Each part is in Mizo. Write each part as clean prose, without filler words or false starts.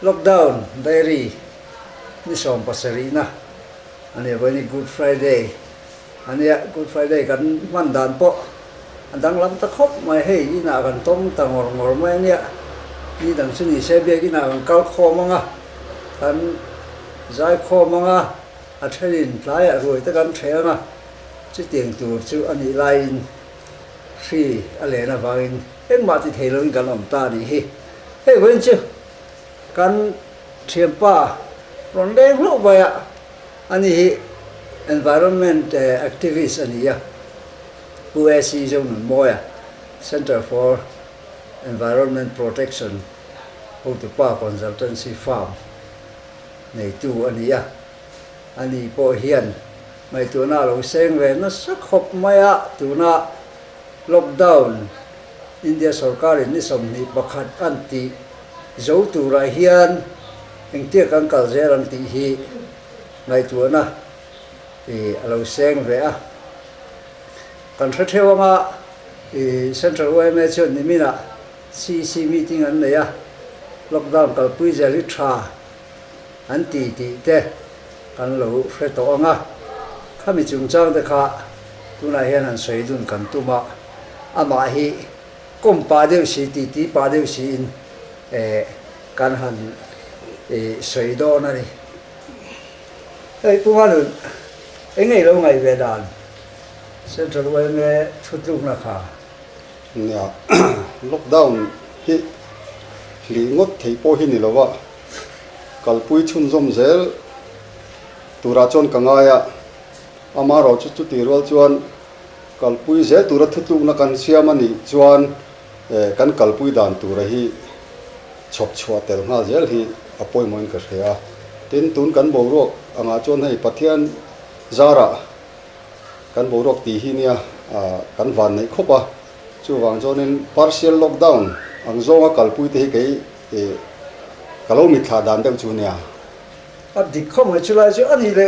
Lockdown Diary ni 70na a nia vawiin Good Friday a nia, Good Friday kan hman dan pawh a danglam ta khawp mai, hei inah kan tawng ta ngawr ngawr mai a nia, ni dang chu ni se biak inah kan kal khawm ang a, kan zai khawm ang a, a thenin tlaiah ruai te kan hreh ang a, chutiang tur chu a nih laiin hri a len avangin engmah ti thei loin kan awm ta a nih hi. Hei vawiin chu kan thianpa rawn leng hlauh mai a, ani hi environment activist a ni a, Pu AC Zonunmawia, Centre for Environment Protection hotupa consultancy firm neitu a ni a, ani pawh hian ngaihtuahna a lo seng ve nasa khawp mai a, tuna Lockdown, India sorkarin ni 21 an tih zo turah hian engtia kan kal zel ang tih hi ngaihtuahna ih a lo seng ve a. Kan hre theuh anga ih Central yma chuan niminah CEC meeting an nei a, lockdown kalpui zel hi tha an ti tih te kan lo hre tawh ang a, khami chungchang te kha tunah hian han sawi dun kan tum a, amah hi kawm pah deuh si, titi pah deuh siin eh kan han ih sawi dawn a ni. Hei Pu Ngalun, eng nge i lo ngaih ve dan Central yma thutlukna kha? Nia, lockdown hi hlih ngawt theih pawh hi ni lo a, kalpui chhunzawm zel turah chuan ka ngai a, amaherawh chu chuti rual chuan kalpui zel tura thutlukna kan siam a nih chuan kan kalpui dan tura hi chhawp chhuah tel nghal zel hi a pawimawhin ka hria a. Tin, tun kan boruak angah chuan hei Pathian zarah Kan boruak tih hi nia kan van neih khawp a, chuvang chuanin partial lockdown ang zawnga kalpui te hi kei ka lo mitthlah dan deuh chu nia. A dik khawp mai chulai chu a ni le,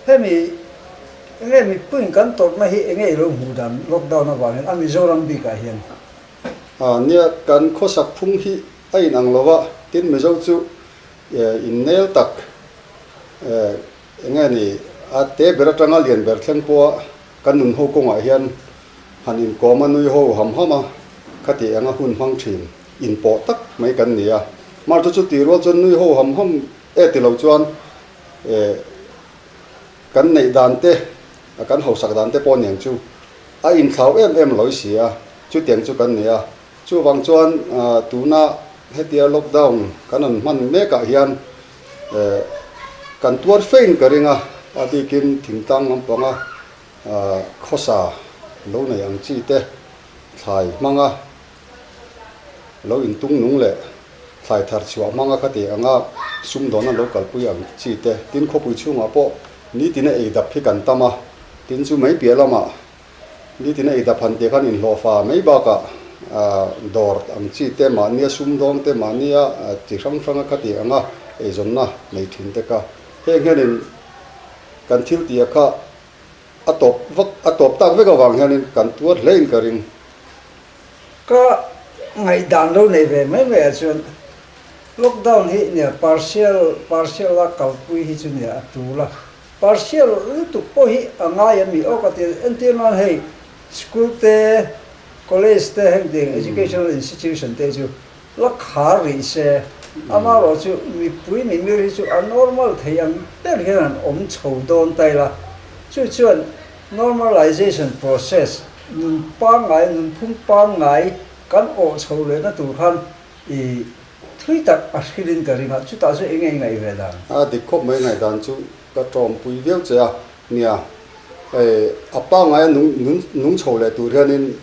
hemi enge mipuiin kan tawrhna hi enge i lo hmuh dan lockdown avangin a Mizoram bikah hian? Nia, kan khawsak phung hi a inang lo a, tin Mizo chu innel tak Enge ni, a te ber atanga lian ber thleng pawha kan nun ho kawngah hian han inkawm a nui ho ham ham a, khati eng a hun hmang thin inpawh tak mai kan ni a. Mar chu chuti rual chuan nui ho ham ham e ti lo chuan eh kan neih dan te, kan hausak dan te pawh niang chu a inthlau em em lo i si a, chutiang chu kan ni a. Chuvang chuan tuna hetia lockdown kan han hman mekah hian Kan tuar fein ka ring a, a bikin thingtlang lampanga khawsa lo nei ang chi te thlai hmanga lo intung nung leh thlai thar chhuah hmanga kha ti anga sumdawn an lo kalpui ang chi te, tin khawpui chhungah pawh nitina ei dap hi kan tam a, tin chu mai piah lamah Nitin a ei dap han tih khan inhlawhfa mai bakah dawr ang chi te mahnia sumdawng te mahnia chi hrang hranga kha tih anga eizawnna nei thin te kha heng hianin kan thil tih kha a tawp vak a tawp tak vek avang hianin kan tuar hle in ka ring. Ka ngaihdan lo nei ve mai mai ah chuan lockdown hi nia partial partial a kalpui hi chu nia a tul a. Partial lutuk pawh hi a ngai a mi aw ka ti a, entir nan hei school te, college te heng ding educational institution te chu la khar rih se, amaherawh chu mipui mimir hi chu a normal thei ang ber hian an awm chho dawn ta ila, chu chuan normalization process nun pangngai, nunphung pangngai kan awh chho lehna tur khan i Thui tak a hrilhin ka ring a, chutah chu eng nge i ngaih ve dan? A dik khawp mai ngaihdan chu ka tawmpui viau che a, nia eh a pangngaia nung nung nung chho leh tur hianin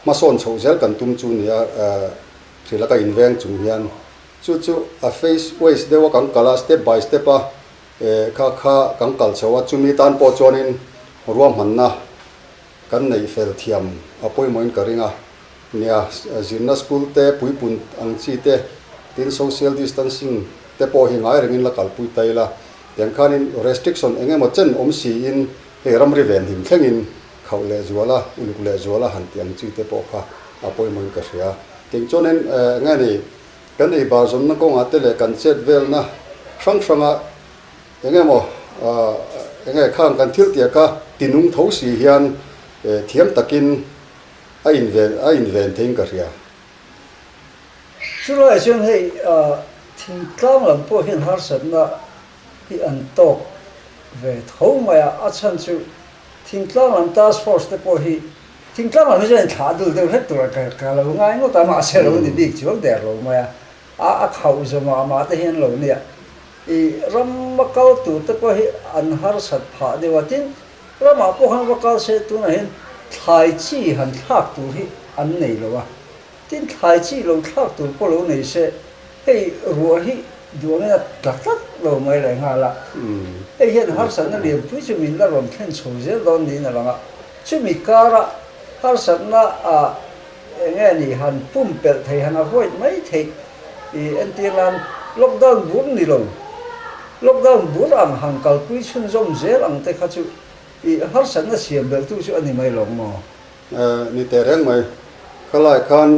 hmasawn chhoh zel kan tum chu nia eh thil a ka inveng chung hian chu chu a face ways deuha kan kal a step by step a eh kha kha kan kal chho a chumi tan pawh chuanin ruahmanna kan neih fel thiam a pawimawhin ka ring a. Nia, zirna school te, puipun ang chi te, tin social distancing te pawh hi ngai rengin la kalpui ta ila. Tiang khanin restriction eng emaw chen awm siin hei ramri venhim thlengin khauh leh zual a, uluk leh zual a han tih ang chi te pawh kha a pawimawhin ka hria. Tiang chuanin eng nge ni Kan ei bar zawnna kawngah te leh kan chet velna hrang hranga eng emaw eng nge khang kan thil tih kha tinung tho si hian thiam takin a inven a inven theiin ka hria. Chulaiah chuan hei thingtlang lam pawh hian harsatna hi an tawk ve tho mai a, a chhan chu thingtlang lam task force te pawh hi thingtlang lam hi chuan inthlah dul deuh hlek tur a ka lo ngai ngawt a, mahse lo ni bik chuang der lo mai a, a a khauh zawmah mah te hi an lo nia. I rama kal tur te pawh hi an harsat phah deuh a, tin ramah pawh khan va kal se tunah hian thlai chi han thlak tur hi an nei lo a. Tin, thlai chi lo thlak tur pawh lo nei se, hei ruah hi duangin a tla tlat lo mai leh nghal a. Hei hian harsatna lianpui chu min la rawn thlen chho zel dawn niin a lang a. Chumi kara harsatna ah eng nge ni han pumpelh thei, han avoid mai theih i entir nan lockdown bur ni lo, lockdown bur ang han kalpui chhunzawm zel ang te kha chu i harsatna siam belhtu chu a ni mai lawng maw? Ni teh reng mai. Khalai khan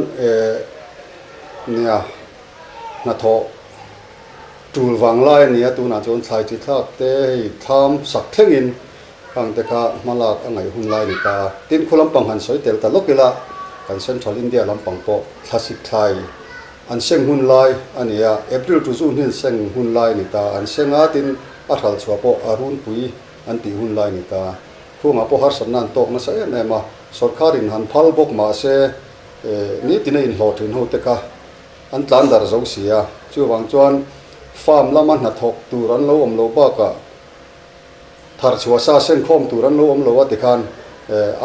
nia hnathawh tul vang lai a ni a, tunah chuan thlai chi thlak te hei thlam sak thlengin khang te kha hma lak a ngaih hun lai a ni ta a. Tin, khu lampang han sawi tel ta lawk ila, kan Central India lampang pawh thlasik thlai an seng hun lai a ni a, April to June hi an seng hun lai a ni ta a, an seng a, tin a hral chhuah pawh a runpui an tih hun lai a ni ta a. Khungah pawh harsatna an tawk nasa em em a, sawrkharin han phal bawk mah se nitin a inhlawh thin ho te kha an tlan darh zo si a, chuvang chuan farm lama hnathawk tur an lo awm loh bakah thar chhuah sa sengkhawm tur an lo awm lo a tikhan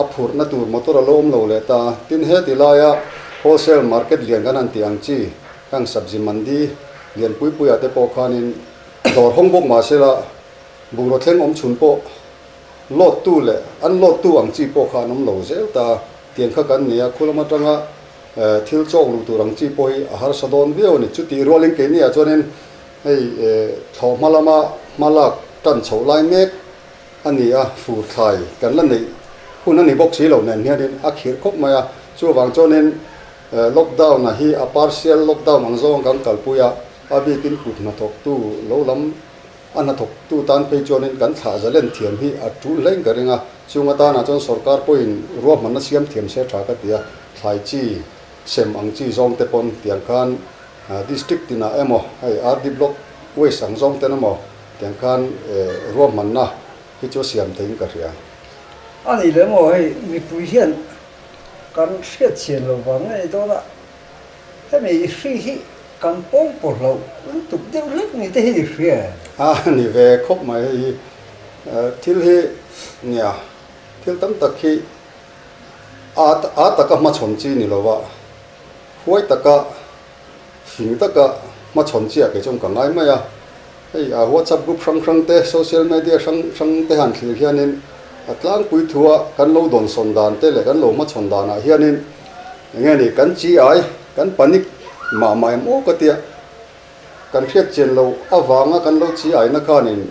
a phurhna tur motor a lo awm lo leh ta a, tin heti laia wholesale market lian kan han tih ang chi heng sabzi mandi lian pui puiah te pawh khanin dawr hawng bawk mah sela bungraw thleng awm chhun pawh Load tu leh an load tu ang chi pawh kha an awm lo zel ta. Tiang kha kan ni a, khu lam atanga thil chawk luh tur ang chi pawh hi a harsa dawn viau a ni. Chutih rualin keini ah chuanin hei thlawh hma lama hma lak tan chhoh lai mek a ni a, fur thlai kan la neih hun a ni bawk si lo nen hianin a khirh khawp mai a. Chuvang chuanin lockdown a hi a partial lockdown ang zawng kan kalpui a, a bikin kut hnathawktu lo lam A hnathawktu tan phei chuanin kan thlah zalen thiam hi a tul hlein ka ring a, chung atanah chuan sorkar pawhin ruahmanna siam thiam se tha ka ti a, thlai chi sem ang chi zawng te pawn tiang khan district tinah emaw hei RD Block waste ang zawng ten emaw tiang khan ruahmanna hi chu a siam theiin ka hria. A nih leh maw hei mipui hian kan hriatchhian lo vang ngei dawn a, Hemi hri hi kan pawng pawhlo lutuk deuh hlek ni te hi i hria em? A ni ve khawp mai hei hi thil hi nia thil tam tak hi a a taka hmachhawn chi ni lova huai taka fing taka hmachhawn chiah kei chuan ka ngai mai a. Hei a WhatsApp group hrang hrang te, social media hrang hrang te han thlir hianin a tlangpui thua kan lo dawnsawn dan te leh kan lo hmachhawn danah hianin eng nge ni kan chi ai, kan panic mah mah em aw ka tia. Kan hriat chian loh avanga kan lo chi aina khanin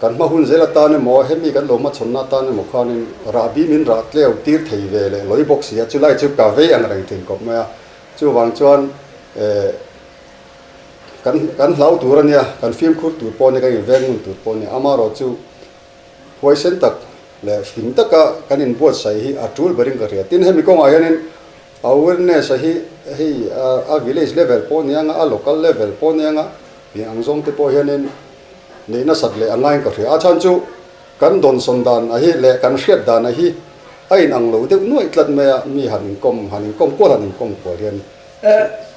kan hma hun zel atan emaw hemi kan lo hmachhawnna atan emaw khanin rahbi min rah tleu tir thei ve leh lawi bawk si a, chulai chu ka vei ang reng thin khawp mai a. Chuvang chuan eh. Kan kan hlau tur a nia, kan fimkhur tur pawh a nia, kan inveng ngun tur pawh a nia. Amaherawh chu huaisen tak leh fing taka kan inbuatsaih hi a tul berin ka hria. Tin, hemi kawngah hianin awareness a hi hei a village level pawh a nia anga, a local level pawh a nia anga, eng ang zawng te pawh hianin neih nasat leh a ngaiin ka hria. A chhan chu kan dawnsawn dan a hi leh kan hriat dan a hi a inang lo deuh nuaih tlat mai a, mi han inkawm han inkawm kual han inkawm kual hian.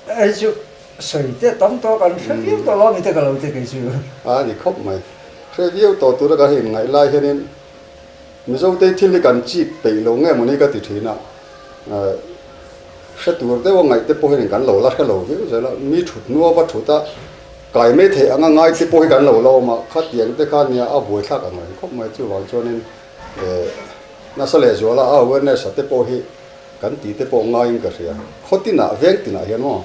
Hei chu sawi te tam tawh kan hre viau tawh lo ani te ka lo ti kei chu. A ni khawp mai. Hre viau tawh tura kan in ngaih lai hianin Mizote thil hi kan chik peih lo nge mawni ka ti thin a. Hre tur deuh a ngaih te pawh hianin kan lo la hre lo viau zel a. Mi thut hnua va thut a kai mai theih anga ngai te pawh hi kan lo la awm a. Khatiang te kha nia a buaithlak ang reng khawp mai. Chuvang chuanin nasa lehzuala a awareness a te pawh hi Kan tih te pawh ngaiin ka hria. Khaw tinah, veng tinah hian maw?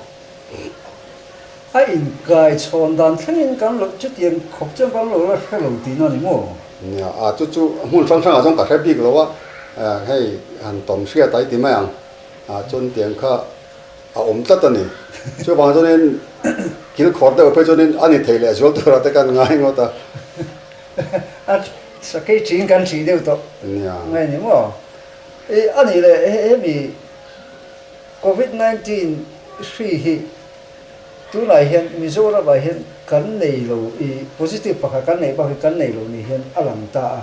A inkai chhawn dan thlengin kan lo chutiang khawp chuan kan lo la hre lo tihna a ni maw? Nia, a chu chu hmun hrang hrangah chuan ka hre bik lo a, hei han tawn hriat a i ti mai ang, ah chuan tiang kha a awm tlat a ni. Chuvang chuanin kilkhawr deuh phei chuanin a ni thei leh zual turah te kan ngai ngawt a. A sakei ṭin kan ṭih deuh tawh ngai ni maw? I a nih leh hemi Covid 19 hri hi tunah hian Mizoramah hian kan nei lo i positive pakhat kan neih bak hi kan nei lo ni hian a lang ta a.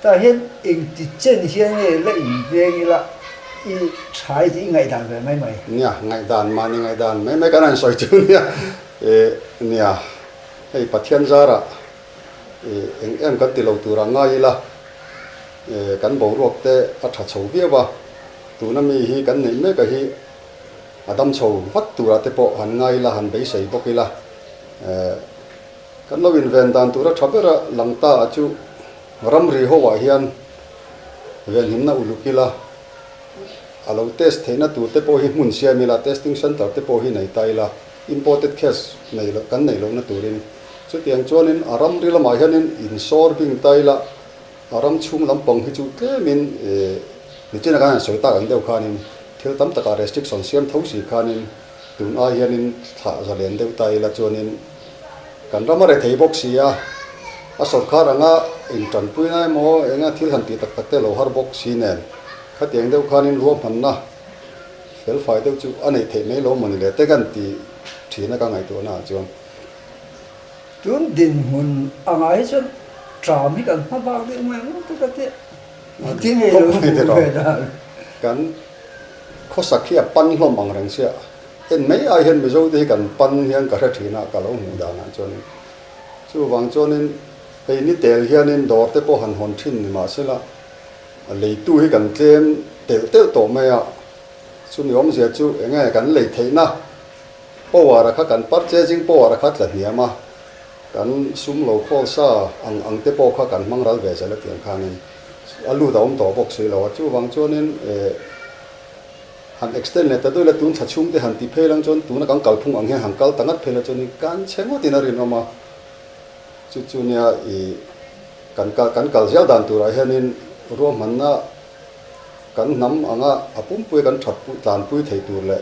Tah hian engti chen hian nge la inveng ila i tha i tih i ngaihdan ve mai mai. Nia, ngaihdan mahni ngaihdan mai mai kan han sawi chu nia. Nia, hei Pathian zarah eng em kan ti lo turah ngai ila kan boruak te a tha chho viau a, tuna mi hi kan neih mek a hi a dam chho vat turah te pawh han ngai ila han beisei bawk ila. Kan lo inven dan tura tha bera lang ta a chu ramri ho ah hian venhimna uluk ila, a lo test theihna tur te pawh hi hmun siam ila, testing centre te pawh hi nei ta ila, imported case nei loh kan neih lohna turin. Chutiang chuanin a ramri lamah hianin insawr bing ta ila, a ram chhung lampang hi chu tlemin nichina kan han sawi tak ang deuh khanin thil tam takah restriction siam tho si khanin, Tun ai hianin thlah zalen deuh ta ila chuanin kan ram a re thei bawk si a, a sawrkhar anga intanpuina emaw enga thil han tih tak tak te lo har bawk si nen khatiang deuh khanin ruahmanna felfai deuh chu a neih theih mai lo mawni le te kan ti thin a ka ngaihtuahna ah chuan. Tun dinhmun angah hi chuan tram hi kan hma bak deuh mai ang te ka ti ti ngei lo hmuh ve dan. Kan Khawsak hi a pan hlawm ang reng sia, en mai ai hian Mizo te hi kan pan hian ka hre thin a, ka lo hmuh danah chuanin. Chuvang chuanin hei ni tel hianin dawr te pawh han hawn thin ni mahsela a leitu hi kan tlem telh telh tawh mai a, chumi awmzia chu eng nge kan lei theihna power a kha kan purchasing power a kha tla hniam a, kan sum lo khawl sa ang ang te pawh kha kan hmang ral ve zel a tiang khanin. A lut a awm tawh bawk si lo a, chuvang chuanin eh han extend leh ta deuh ila tun thla chhung te han ti phei lang chuan tuna kan kalphung ang hian han kal ta ngat phei la chuanin kan chhe ngawtin a rinawm a, chu chu nia ih kan kal kan kal zel dan turah hianin ruahmanna kan hnam anga a pumpuia kan that tlanpui thei tur leh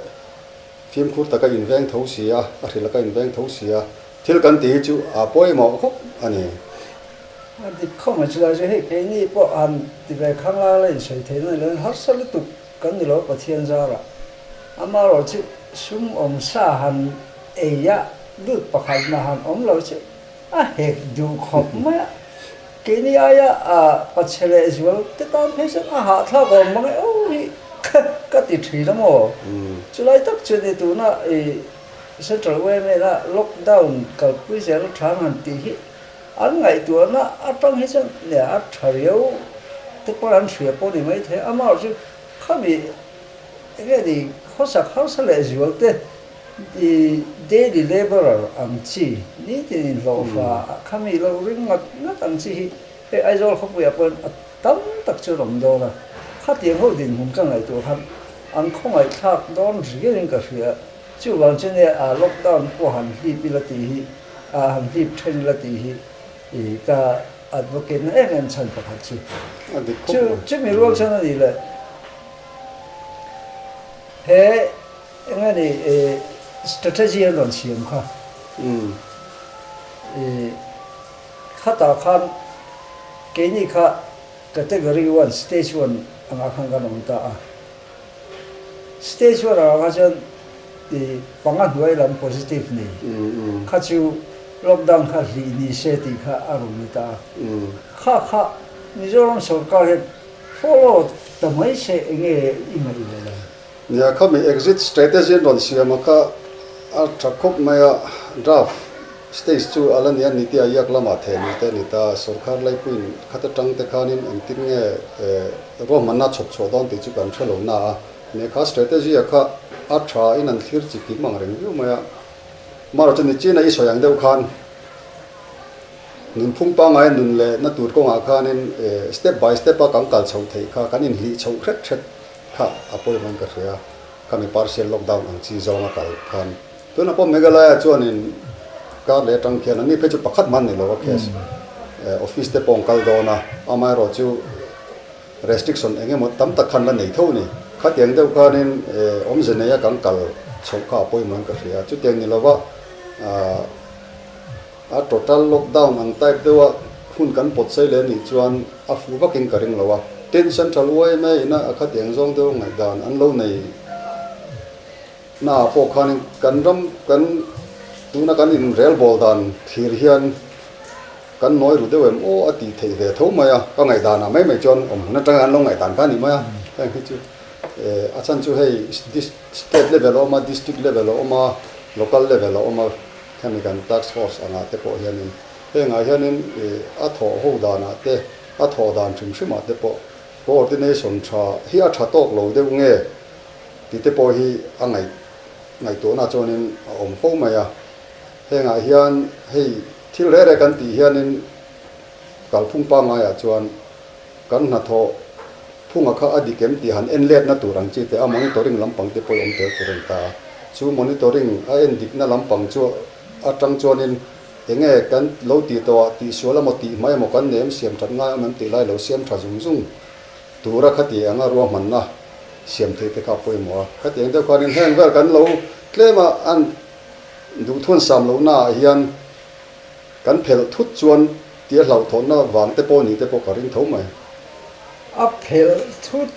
Fimkhur taka inveng tho si a, a hrilh aka inveng tho si a, thil kan tih hi chu a pawimawh khawp a ni. A dik khawp mai chulai chu hei keini pawh han ti ve khang lai la insawi theih na ni lo in harsa lutuk kan ni lo Pathian zarah amaherawh chu sum awm sa han ei a lut pakhat mah han awm lo chu A hek duh khawp mai a, keini aia pachhe leh zual te tan phei chuan a hahthlak awm mang e aw hi ka ti thin a maw? Chulai tak chu ni tuna i Central YMA-na lockdown kalpui zel than han tih hi an ngaihtuahna atang hi chuan nia a tha riau te pawh an hria pawh ni mai thei a, amaherawhchu chu khami enge ni khawsak harsa leh zual te I daily labourer ang chi, nitin inhlawhfa khami lo ring ngat ngat ang chi hi hei Aizawl khawpuiah pawhin a tam tak chu an awm dawn a, khatiang ho dinhmun ka ngaihtuah khan an khawngaihthlak dawn riauin ka hria. Chuvang chu nia a lockdown pawh han hlip ila tih hi, a han hlip then ila tih hi i ka advocate na em em chhan pakhat chu. Chu chumi rual chuan a nih leh he. Eng nge ni strategy an rawn siam kha i khatah khan keini kha category one stage one angah khan kan awm ta a, stage one angah kha chuan i panga hnuai lam positive nei kha chu lockdown kha hlih ni se tih kha a rawn ni ta a, kha kha Mizoram sorkar hian follow ta mai se eng nge i ngaih ve lo? Nia, khami exit strategy an rawn siam a kha a tha khawp mai a, draft stage chu a la ni a, Niti Aayog lamah theh luh te a ni ta, sorkar laipuiin khat atang te khanin engtin nge ruahmanna chhawp chhuah dawn tih chu kan hre lo na a, nia kha strategy a kha a tha in an thlir chi kim ang reng viau mai a, marawh chu Nichina i sawi ang deuh khan nunphung pangngai nun leh na tur kawngah khanin step by step a kan kal chhoh theih kha kan inhlih chhoh hret hret. Kha a pawimawh in ka hria, khami partial lockdown ang chi zawng a kal khan. Tunah pawh Meghalaya chuanin kar leh atang khian anni phei chu pakhat man ni lo a case office te pawh an kal dawn a, amaherawh chu restriction eng emaw tam tak khan la nei tho a ni. Khatiang deuh khanin awmze neia kan kal. chhoh kha a pawimawh in ka hria. Chutiang ni lova ah a total lockdown ang type deuha hun kan pawt sei leh anih chuan a fuh vakin ka ring lo a. Tin, Central yma ina a khatiang zawng deuh ngaihdan an lo nei Hnaah pawh khanin kan ram kan tuna kan inrelbawl dan thlir hian kan nawi ru deuh em aw a tih theih ve tho mai a, ka ngaihdanah mai mai chuan awm hmun atanga an lo ngaihdan kha a ni mai a, heng hi chu eh a chhan chu hei state level a awm a, district level a awm a, local level a awm a, hemi kan task force angah te pawh hianin hengah hianin eh a thawh ho danah te a thawh dan hrim hrimah te pawh coordination tha hi a tha tawk lo deuh nge Tih te pawh hi a ngaih ngaihtuahna chuanin a awm fo mai a. Hengah hian hei thil reh reh kan tih hianin kalphung pangaiah chuan kan hnathawh phunga kha a dik em tih han en letna tur ang chi te a monitoring lampang te pawh i awm tel tur a ni ta a. Chu monitoring a en dikna lampang chu atang chuanin enge kan lo tih tawhah tihsual emaw tih hmai emaw kan nei em siam that ngai awm em tih lai lo siam tha zung zung Tura khati anga ruahmanna siam theih te kha a pawimawh a. Khatiang deuh khanin heng vel kan lo tlem a, an duhthuan sam lohnaah hian kan phelh thut chuan tia hlauhthawnna vang te pawh ni te pawh ka ring tho mai. A phelh thut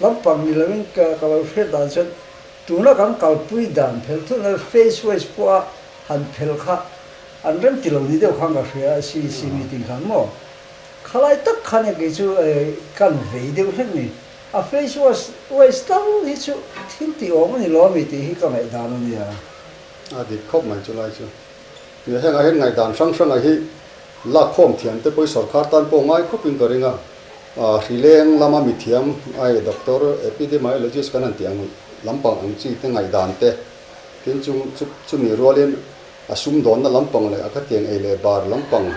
lampang ni lovin ka lo hriat dan chuan tuna kan kalpui dan phelh thut na face wash pawha han phelh kha an rem ti lo ni deuh khan ka hria a CEC meeting khan maw. Khalai tak khan e kei chu kan vei deuh hlek ni. A face wash wash tal hi chu thil tih awm a ni lo ami tih hi ka ngaihdan a nia. A dik khawp mai chu lai chu. Nia hengah hian ngaihdan hrang hranga hi lakkhawm thiam te pawh hi sorkar tan pawh ngai khawpin ka ring a. Hrileng lama mithiam ai doctor epidemiologist kan han tih ang lampang ang chi te ngaihdan te tin chung chumi rualin A sumdawnna lampang leh a khatiang ei leh bar lampang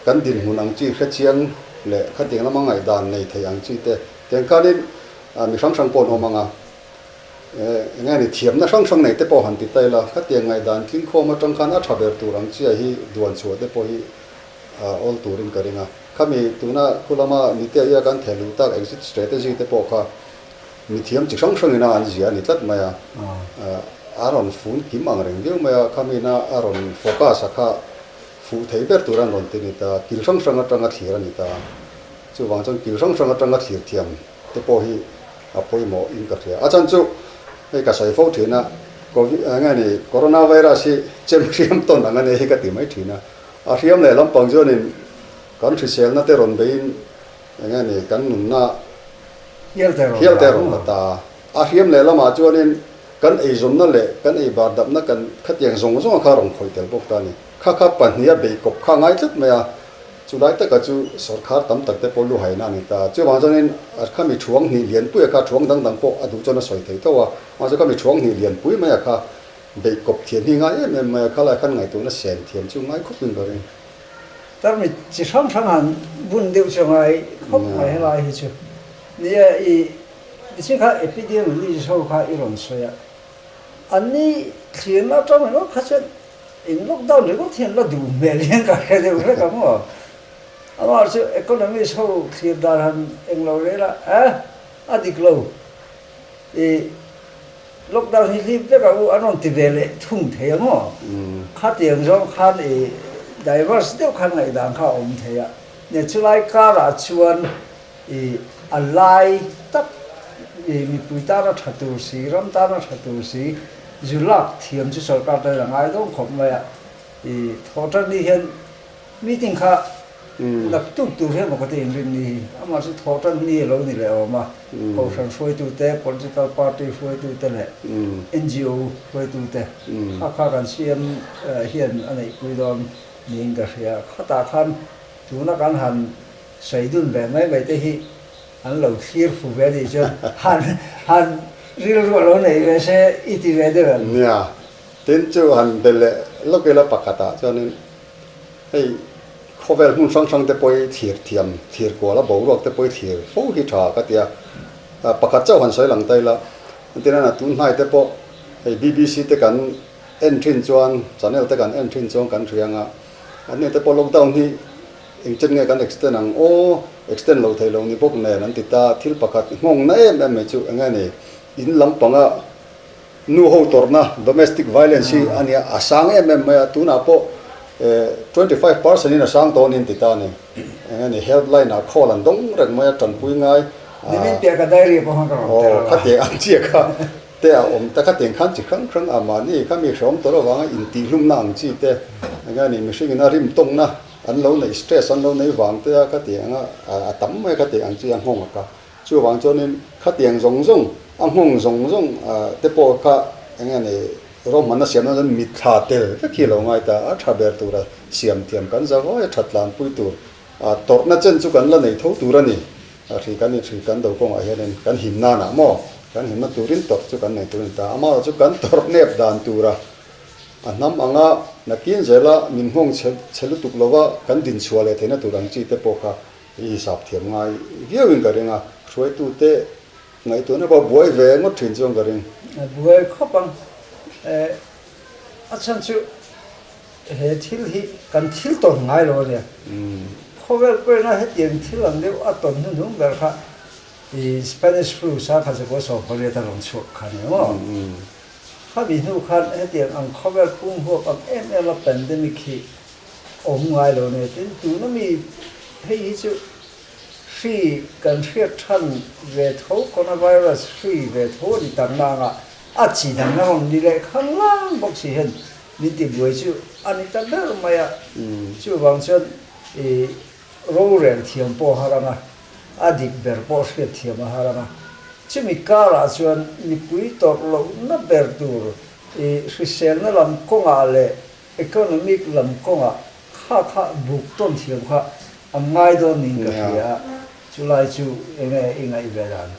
kan dinhmun ang chi hrechiang leh khatiang lama ngaihdan nei thei ang chi te tiang khanin mi hrang hrang pawh an awm ang a. Eng nge ni thiamna hrang hrang nei te pawh han ti ta ila, khatiang ngaihdan tlingkhawm atang khan a tha ber tur ang chia hi duan chhuah te pawh hi awl turin ka ring a. Khami tuna khu lama Nite ia kan theh luh tak exit strategy te pawh kha Mithiam chi hrang hrangin a an zia a ni tlat mai a, a rawn fun kim ang reng viau mai a, khamina a rawn focus a kha fuh thei ber tur an rawn ti a ni ta, kil hrang hrang atanga thlir a ni ta. Chuvang chuan kil hrang hrang atanga thlir thiam te pawh hi a pawimawh in ka hria. A chhan chu hei ka sawi fo thin a, Covid eng nge ni Corona virus hi chem hriam tawn ang a nia hi ka ti mai thin a, a hriam leh lampang chuanin kan hriselna te rawn beiin Eng nge ni kan nunna hial te rawn la ta. A hriam leh lamah chuanin kan eizawnna leh kan eibar dapna kan khatiang zawng zawng kha rawn khawih tel bawk ta a ni. Kha kha pahniha beikawp kha ngai tlat mai a, chulai taka chu sawrkhar tam tak te pawh lu haina a ni ta. Chuvang chuanin a khami thuang hnih lianpui a kha thuang dang dang pawh a duh chuan a sawi thei tho a, mahse khami thuang hnih lianpui mai a kha beikawp thiam hi ngai em em mai a, khalai khan ngaihtuahna sen thiam chu ngai khawpin ka ring. Tarmit chi hrang hrang han bun deuh chu ngai khawp mai helai hi chu. Nia i nichin kha epidemiologist ho kha i rawn sawi a, an ni thlirna atang ringawt kha chuan in lockdown ringawt hian la duh hmel hian ka hre deuh hlek ang aw. Amah chu economist ho thlir dan han englo rel a, eh a dik lo i Lockdown hi hlip vek ang u an rawn ti ve leh thung thei ang aw. Khatiang zawng khan i diverse deuh khan ngaihdan kha a awm thei a. Nia chulai karah chuan i a lai tak i mipui tana tha tur si, ram tana tha tur si zu lak thiam chu sorkar tan a ngai dawn khawp mai a. I thawhtan ni hian Meeting kha naktuk tur hian maw ka ti inrin ni hi, amah chu thawhtan ni a lo ni leh awm a, Kohhran hruaitute, Political Party hruaitute leh NGO hruaitute kha kha kan CM hian a neihpui dawn niin ka hria. Khatah khan tuna kan han sawi dun ve mai mai te hi an lo thlir fu ve anih chuan han han rilru a lo nei ve se i ti ve deuh em? Nia, tin chu han be leh lawk ila pakhatah chuanin Hei khawvel hmun hrang hrang te pawh hi thlir thiam, thlir kual a boruak te pawh hi thlir fo hi tha ka ti a. Pakhat chauh han sawi lang ta ila, entirna na tun hnai te pawh hei BBC te kan en thin chuan, channel te kan en thin chuan kan hria anga, an ni te pawh lockdown hi engchen nge kan extend ang aw, extend lo thei lo ni bawk nen an ti ta, thil pakhat nghawng na em em mai chu eng nge ni, in lampanga. Nu ho tawrhna, domestic violence, hi a nia, a sang em em mai a, tunah pawh 25% in a sang tawh niin ti ta a ni. Eng a ni, helpline ah call an dawng reng mai a, tanpui ngai. Nimin piah ka diary pawh khan ka rawn tel a. Khatiang ang chiah kha te a awm ta, khatiang khan chi hrang hrang a mahni kha mi hreawm tawh avanga intihlumna ang chi te, eng a ni, mihringin a rim tawngna an lo neih, stress an lo neih vang te a khatiang anga a tam mai a khatiang ang chi a nghawng a ka. Chuvang chuanin khatiang zawng zawng, a nghawng zawng zawng te pawh kha eng nge ni ruahmanna siamna chuan mitthla tel vek hi a lo ngai ta a, tha ber tura siam thiam kan za vawi a, that tlanpui tur tawrhna chen chu kan la nei tho tur a ni. Hri kan inhri kan do kawngah hianin kan him nanah maw kan himna turin tawrh chu kan nei tur a ni ta. Amaherawhchu chu kan tawrh nep dan tura a hnam anga nakin zela min nghawng chhe chhe lutuk lova kan dinchhuah leh theihna tur ang chi te pawh kha I hisap thiam ngai viauin ka ring a, hruaitute ngaihtuahna pawh buai ve ngawt thin chuan ka ring. A buai khawp ang. A chhan chu he thil hi kan thil tawn ngai lo a nia. Khawvel pawhin a hetiang thil ang deuh a tawn hnuhnung ber kha i Spanish flu sangkhat zakua 18 a rawn chhuak kha a ni maw? Khami hnu khan hetiang ang khawvel pum huap ang em em a pandemic hi awm ngai lo nia. Tin, tuna mi phei hi chu hri kan hriat than ve tho, coronavirus hri ve tho a ni tak nang a, a chi dang a rawn ni leh kha ngang bawk si hian min ti buai chu a ni ta ber mai a. Chuvang chuan i rorel thiam pawh a har ang a, a dik ber pawh hriat thiam a har ang a. Chumi karah chuan mipui tawrh lohna ber tur i hriselna lam kawngah leh Economic lam kawngah kha kha buk tawn thiam kha a ngai dawn niin ka hria a, chulai chu enge i ngaih ve dan?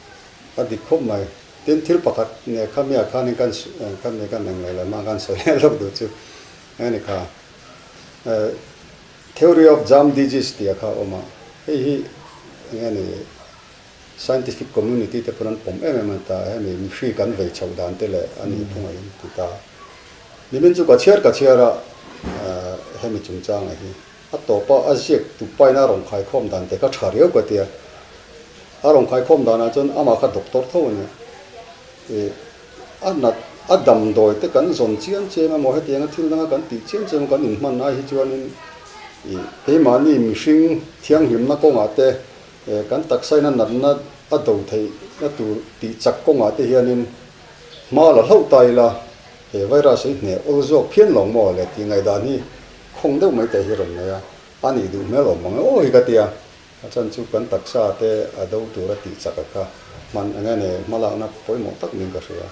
A dik khawp mai. Tin, thil pakhat nge kha miah khanin kan kan nei kan eng leh leh hma khan sawi leh lawk duh chu eng a ni kha? Theory of Jam Disease tih a kha a awm a, hei hi eng a ni? Scientific community te pawn an pawm em em a ni ta, hemi mihri kan vei chhoh dan te leh a nih phung a in ti ta. Nimin chu ka chhiar ka chhiar a, hemi chungchanga hi a tawp a, a ziak tu paina a rawn khaikhawm dan te kha tha riau ka tia. A rawn khaikhawm danah chuan amah kha doctor tho a nia. Ih a nat a damdawi te kan zawn chiam chiam emaw hetianga thil danga kan tih chiam chiam kan inhman ai hi chuanin ih keimahni mihring thianghlimna kawngah te Kan taksaina natna a do theihna tur tih chak kawngah te hianin hma la hlauh ta ila, he virus hi hneh awl zawk phian lo maw le tih ngaihdan hi khawng deuh mai te hi rawn nei a, a nih duh hmel awm ang e aw hi ka ti a, a chan chu kan taksa te a do tura tih chak a kha hman eng nge nei hmalakna pawimawh tak niin ka hria.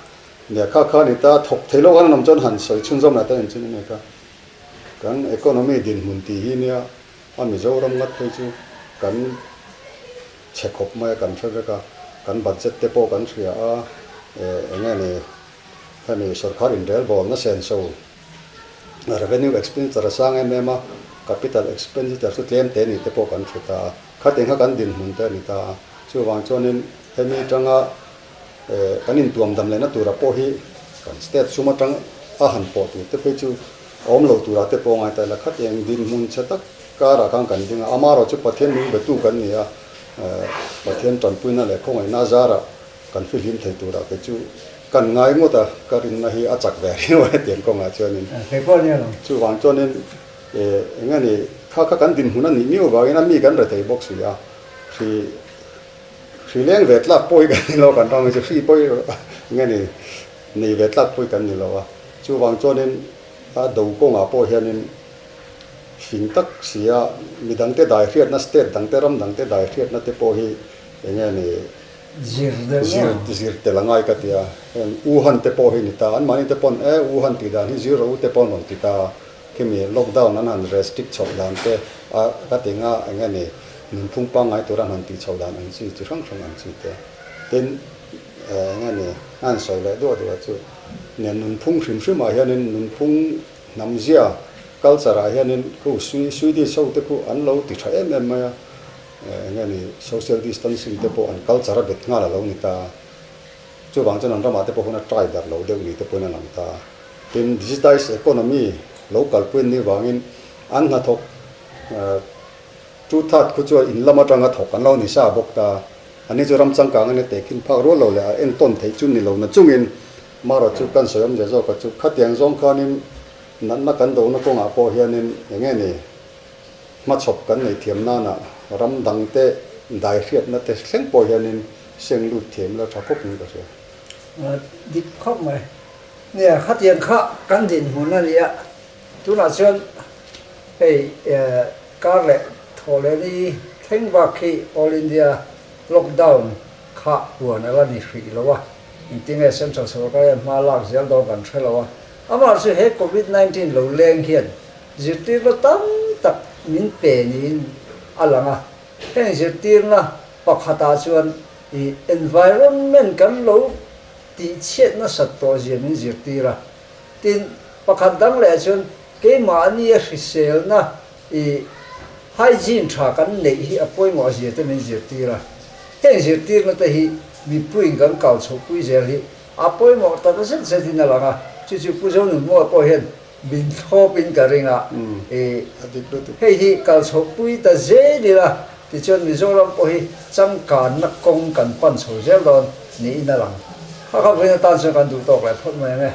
Nia kha kha ni ta thawk thei lawk an awm chuan han sawi chhunzawm lah ta engchin enge kha kan economy dinhmun tih hi nia A Mizoram ngat phei chu kan chhe khawp mai a, kan hre vek a, kan budget te pawh kan hria a, eng nge ni hemi sorkar inrelbawlna senso revenue expenditure a sang em em a, capital expenditure chu tlem te ni te pawh kan hre ta a, khatiang kha kan dinhmun te a ni ta a, chuvang chuanin hemi atanga kan intuam dam lehna tura pawh hi kan state sum atang a han pawh tur te phei chu a awm lo turah te pawh ngaihtuah ila khatiang dinhmun chhe tak karah khan kan ding a, amaherawh chu Pathian nung betu kan ni a, Pathian tanpuina leh khawngaihna a zarah kan fihlim thei turah kei chu kan ngai ngawt a, ka rinna hi a chak ve riau a hetiang kawngah chuanin. Chuvang chuanin eng nge ni kha kha kan dinhmun a nih miau vangin a mi kan rethei bawk si a, hri Hri leng ve tlak pawh hi kan ni lo, kan ram hi chu hri pawh hi nge ni nei ve tlak pawh hi kan ni lo a. Chuvang chuanin a do kawngah pawh hianin fing tak si a, midangte dai hriatna, state dangte, ram dangte dai hriatna te pawh hi eng nge ni Zir deuh zir zir tel a ngai ka ti a. Heng Wuhan te pawh hi ni ta, anmahni te pawn e Wuhan tih dan hi zir rawh u te pawh an rawn ti ta a. Khimi lockdown an han restrict chhoh dan te a ka ti nga eng nge ni nunphung pangngai tur an han tih chhoh dan ang chi chi hrang hrang ang chi te. Tin eng nge ni a han sawi leh duah duah chu nia nunphung hrim hrim ah hianin nunphung hnam zia culture ah hianin khu Swedish ho te khu an lo ti tha em em mai a eng nge ni social distancing te pawh an culture a bet nghal a lo ni ta a. Chuvang chuan an ramah te pawh hun a try darh lo deuh ni te pawhin a lang ta a. Tin, digitized economy lo kalpui an nih vangin an hnathawk two-third khu chuan in lam atanga thawk an lo ni sa bawk ta. Anni chu ram changkang a ni tehkhin phak rual lo leh a entawn theih chu ni lo na chungin Mara chu kan sawi awmzia zawk a chu khatiang zawng khanin natna kan dohna kawngah pawh hianin eng nge ni hmachhawp kan nei thiam nana ram dangte dai hriatna te thleng pawh hianin seng lut thiam ila tha khawp in ka hria. Dik khawp mai. Nia, khatiang kha kan dinhmun a nia. Tunah chuan hei kar leh thawh leh ni thleng bak khi All India Lockdown kha huan a la ni hrih lo a, engtinge Central sorkar hian hma lak zel dawn kan hre lo a. Amah chu he Covid 19 lo leng hian zirtirna tam tak min pe niin a lang a. Heng zirtirna pakhatah chuan i environment kan lo tihchhiat nasat tawh zia min zirtir a. Tin, pakhat dang leh chuan keimahni a hriselna i hygiene tha kan neih hi a pawimawh zia te min zirtir a. Heng zirtirna te hi mipuiin kan kal chhohpui zel hi a pawimawh tak zet zetin a lang a, chu chu Pu Zonunmua pawh hian min thlawpin ka ring a, i hei hi kal chhohpui ta zel ila tichuan Mizoram pawh hi changkanna kawng kan pan chho zel dawn niin a lang. Kha kha vawiin atan chuan kan duh tawk leh phawt mai ang e.